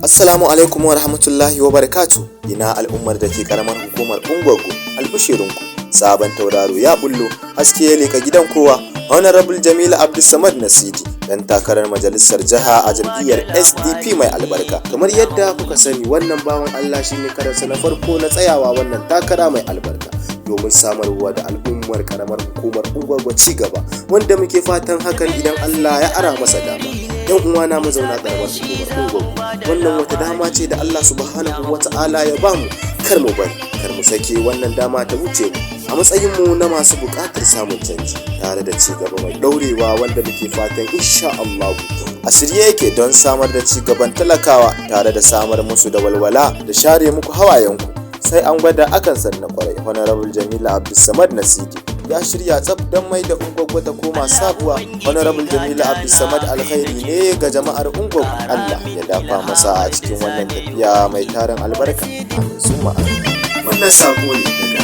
Assalamu alaikum wa rahmatullahi wa barakatu. Ina al'ummar da ke karamar hukumar Ungwaggo, albishirinku. Sabon tauraro ya bullo, haske ya leka gidan kowa. Honorable Jamilu Abdulsamad Nasidi, dan takarar majalisar jiha a jam'iyyar SDP mai albarka. Kamar yadda kuka sani, wannan bawan Allah shine karansa na farko na tsayawa wannan takara mai albarka, domin samarwa da al'ummar karamar hukumar Ungwaggo ci gaba, wanda muke fatan hakan idan Allah ya ara masa dama. Yan uwana mazauna karamar hukumar Ungwaggo, wannan wata dama ce da Allah Subhanahu wa Ta'ala ya bamu. Kar mu bari, kar mu sake wannan dama ta wuce mu a matsayin mu na masu buƙatar samun canji tare da ci gaba mai ɗaurewa, wanda muke fatan insha Allah a shirye yake don samar da ci gaban talakawa tare da samar musu da walwala da share muku hawayenku. Sai an gwada akan san na kwarai. Honorable Jamila Abdulsamad Nasidi ya shirya tsaf don mai da Ungwaggo ta koma sabuwa. Honorable Jamila Abdulsamad alkhairi ne ga jama'ar Ungwaggo. Allah ya dafa masa a cikin wannan tafiya mai tarin albarka. Amin summa amin. Wannan sako ne daga